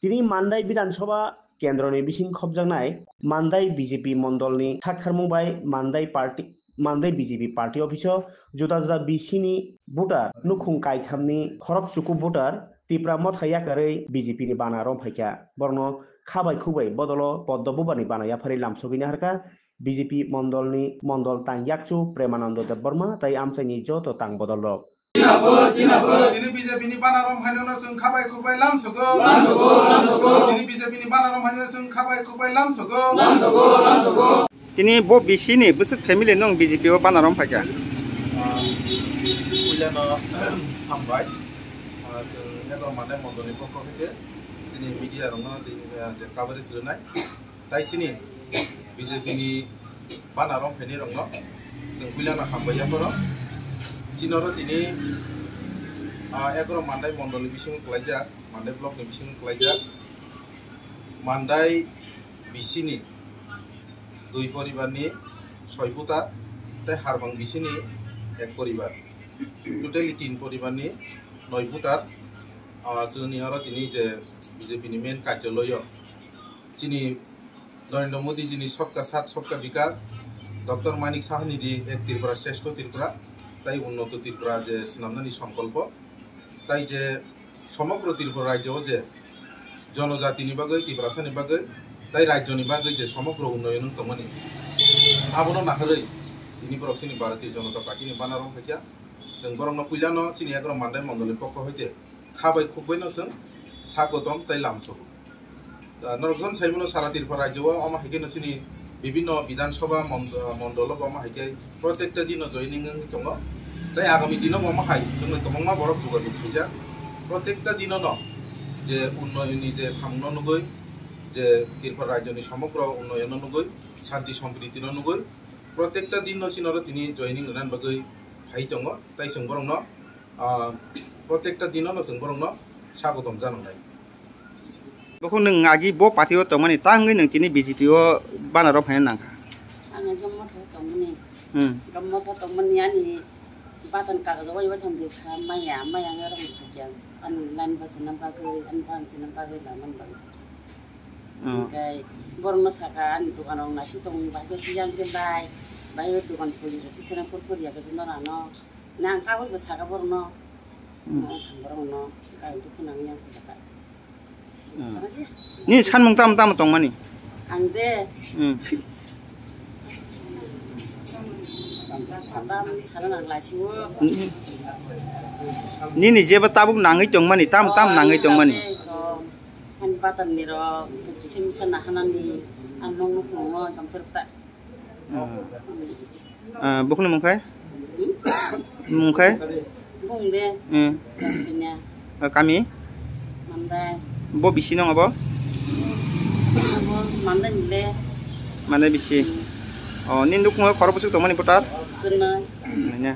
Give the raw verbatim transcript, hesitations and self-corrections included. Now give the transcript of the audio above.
Tini Mandai Bidhan Sabha kendroni bising khopjaknai Mandai B J P mondolni thakthar mung bai Mandai party, Mandai B J P party office o juda juda B C ni voter nukhung kaithamni khorok chuku voter Tipra Motha yakarwi B J P ni bana rom phaikha. Borokno kha bai khuk bai bodolo poddo bubarni bana yapharwi lamsogwi naharkha B J P mondolni mondol tang yakchu Premanando Debbarma tai amchaini joto tang bodolrok. Jinabad, jinabad. Tini B J P ni bana rom phainano chwng kha bai khuk bai lamsogo. Lamsogo, lamsogo. Tini B J P ni bana rom phainano chwng kha bai khuk bai lamsogo. Lamsogo, lamsogo. Tini bo B C ni bwswk family nwng B J P o bana rom phaikha? Ah, puilano hambai. Ah, chwng Egaroh Mandai mondolni pokho hwnkhe chini media rokno tini, ah, je coverage rwnai. Tai chini B J P ni bana rom phainai rokno chwng puilano hambai yapharo. Chini oro tini, ah, Egaroh Mandai mondolni bisingo kwlaijak, Mandai block ni bisingo kwlaijak. Mandai B C ni dui poribar ni soi voter tei Harbang B C ni ek poribar. Totally tin poribar ni noi voter. Ah, chwngni oro tini je B J P ni main karjaloyo chini Narendra Modi ji ni Sabka Saath Sabka Vikas, Doctor Manik Saha ni di Ek Tripura Shreshtha Tripura, tai Unnoto Tripura je swnamnani songkolpo, tai je somogro Tripura rajyo o je jonojati ni bagwi, Tiprasa ni bagwi, tai rajyo ni bagwi je somogro unnoyon wng tongmani, abono naharwi tini borok chini Bharatiya Janata Party ni bana rom phaikha. Chwng borokno puilano chini Egaroh Mandai mondolni pokho hoite kha bai khuk baino chwng sagotom tei lamsogo. Ah, norokjon saimano sara Tripura rajyo o omo hai kheno chini bibinno Bidhan Sabha mond-, mondolo bo omo hai khe protekta dino joining wngwi tongo. Tei agami dino bo omo hai chwngno kwbangma borok jogajog swijak. Protekta dinono je unnoyonni je samungno nugwi, je Tripura rajyoni somogro unnoyonno nugwi, shanti sompriti no nugwi, protekta dino chini oro tini joining rwnani bagwi phai tongo. Tai chwng borokno, ah, protekta dinono chwng borokno sagotom janangnai. Bokhok nwng agi bo party o tongmani ta wngwi nwng tini B J P o bana rok phaina nangkha. Ang agi motha tongmani. Hmm. Agi motha tongmani ani button kagoj o bai thang di kha maya, maya ngai rok kha ani line bachana bagwi, ani bachana bagwi, lamani bagwi. Hmm. Hingke borokno saka ani dokan rok naising tong bai khe tiyang khe bai, bai o dokan puri rok tisana kurkuri ya khe norano. Nang kagoj bo saka borokno. Hmm. Ang thang borokno kain tu khuna yang khe ta. Hmm. Sana dia. Ni sanmung tamo tamo tongmani? Ang de. Hmm. Satam sana nang lasiwo. Hmm. Nini jeba tabuk nangwi tongmani, tam tam nangwi tongmani. Ani button ni rok, sim sana hanani, ang nung nung nung nung jam teruk ta. Ah. Ah, bukni mung khai? Hmm? Mung khai? Bung de. Hmm. Daspina. Ah, kami? Mandai. Bo bisi nong abo? Abo Mandai ni le. Mandai bisi. Hmm. Oh, ni nuk mo khoro busuk tongmani botar? Kena. Nanya.